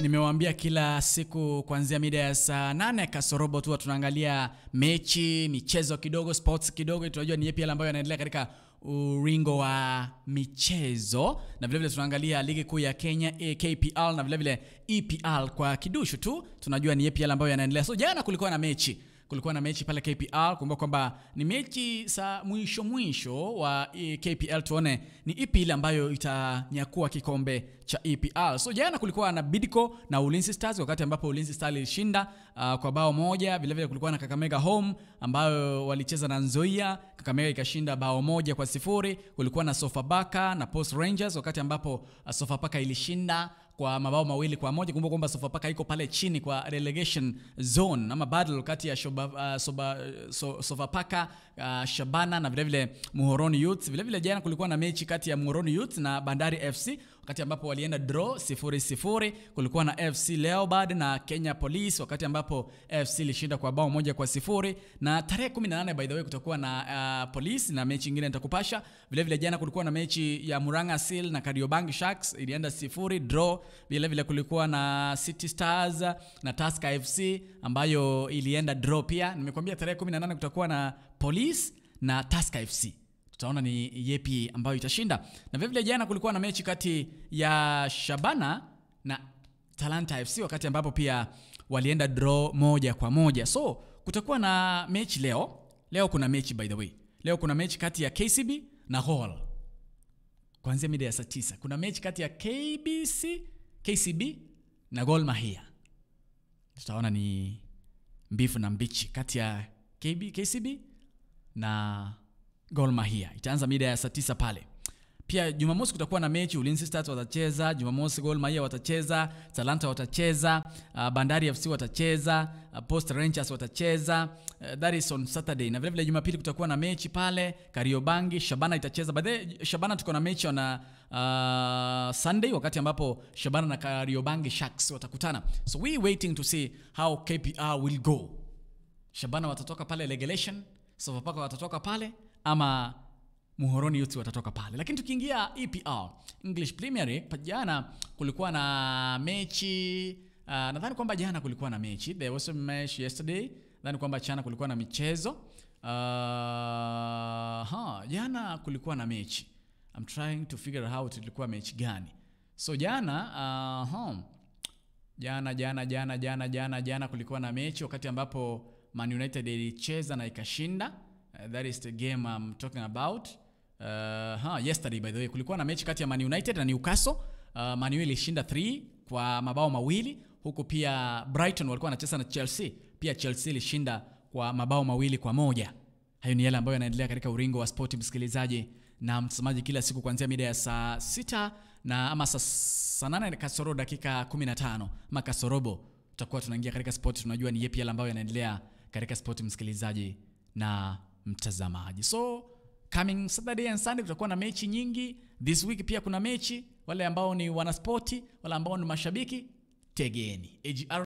Nimewaambia kila siku kuanzia mida ya saa 8 kasorobo tu tunaangalia mechi, michezo kidogo, sports kidogo, tunajua ni yapi yale ambayo yanaendelea katika uringo wa michezo, na vile vile tunaangalia ligi kuu ya Kenya KPL na vile vile EPL kwa kidushu tu, tunajua ni yapi yale ambayo yanaendelea. So jana kulikuwa na mechi. Kulikuwa na mechi pale KPL, kumbuka kwamba ni mechi sa mwisho wa KPL, tuone ni ipi ile ambayo itanyakua kikombe cha EPL. So jana kulikuwa na Bidco na Ulinzi Stars, wakati ambapo Ulinzi Stars ilishinda kwa bao 1. Vile vile kulikuwa na Kakamega Home ambayo walicheza na Nzoia, Kakamega ikashinda bao 1-0. Kulikuwa na Sofapaka na Post Rangers, wakati ambapo Sofapaka ilishinda kwa mabao 2-1. Kumbuka kwamba Sofapaka iko pale chini kwa relegation zone ama battle kati ya Sofapaka, Shabana na vile vile Muhoroni Youth. Vile vile jana kulikuwa na mechi kati ya Muhoroni Youth na Bandari FC, wakati ambapo walienda draw 0-0. Kulikuwa na FC Leopard na Kenya Police, wakati ambapo FC ilishinda kwa bao 1-0. Na tarehe 18 by the way kutakuwa na Police na mechi nyingine nitakupasha. Vile vile jana kulikuwa na mechi ya Murang'a Seal na Kariobangi Sharks, ilienda 0 draw. Vile vile kulikuwa na City Stars na Tusker FC ambayo ilienda draw pia. Nimekwambia tarehe 18 kutakuwa na Police na Tusker FC. Tutaona ni yepi ambayo itashinda. Na vile vile jana kulikuwa na mechi kati ya Shabana na Talanta FC, wakati ambapo pia walienda draw 1-1. So kutakuwa na mechi leo. Leo kuna mechi by the way. Leo kuna mechi kati ya KCB na Gor. Kuanzia mida ya saa 9. Kuna mechi kati ya KCB na Gor Mahia. Tutaona ni mbifu na mbichi kati ya KCB na Gor Mahia. Itaanza mida ya saa 9 pale. Pia Jumamosi kutakuwa na mechi, Ulinzi Stars watacheza, Jumamosi Gor Mahia watacheza, Talanta watacheza, Bandari FC watacheza, Post Rangers watacheza. That is on Saturday. Na vile vile Jumapili kutakuwa na mechi pale Kariobangi, Shabana itacheza. By the way, Shabana tuko na mechi on Sunday, wakati ambapo Shabana na Kariobangi Sharks watakutana. So we waiting to see how KPR will go. Shabana watatoka pale relegation, Sofapaka watatoka pale, ama Muhoroni Youth watatoka pale. Lakini tukiingia EPL, English Premier League, jana kulikuwa na mechi. Nadhani kwamba jana kulikuwa na mechi. There was a match yesterday. Nadhani kwamba jana kulikuwa na michezo. Jana kulikuwa na mechi. I'm trying to figure out ilikuwa mechi gani. So jana jana kulikuwa na mechi wakati ambapo Man United ilicheza na ikashinda. That is the game I'm talking about. Yesterday by the way kulikuwa na mechi kati ya Man United na Newcastle. Man U ilishinda 3 kwa mabao 2, huku pia Brighton walikuwa wanacheza na Chelsea. Pia Chelsea ilishinda kwa mabao 2-1. Hayo ni yale ambayo yanaendelea katika uringo wa sport, msikilizaji na mtazamaji, kila siku kuanzia mida ya saa 6 na ama saa 8 kasoro dakika 15 ama kasorobo tutakuwa tunaingia katika sport, tunajua ni yapi yale ambayo yanaendelea katika sport, msikilizaji na mtazamaji. So coming Saturday and Sunday kutakuwa na mechi nyingi. This week pia kuna mechi. Wale ambao ni wanaspoti, wale ambao ni mashabiki, tegeni. AGR.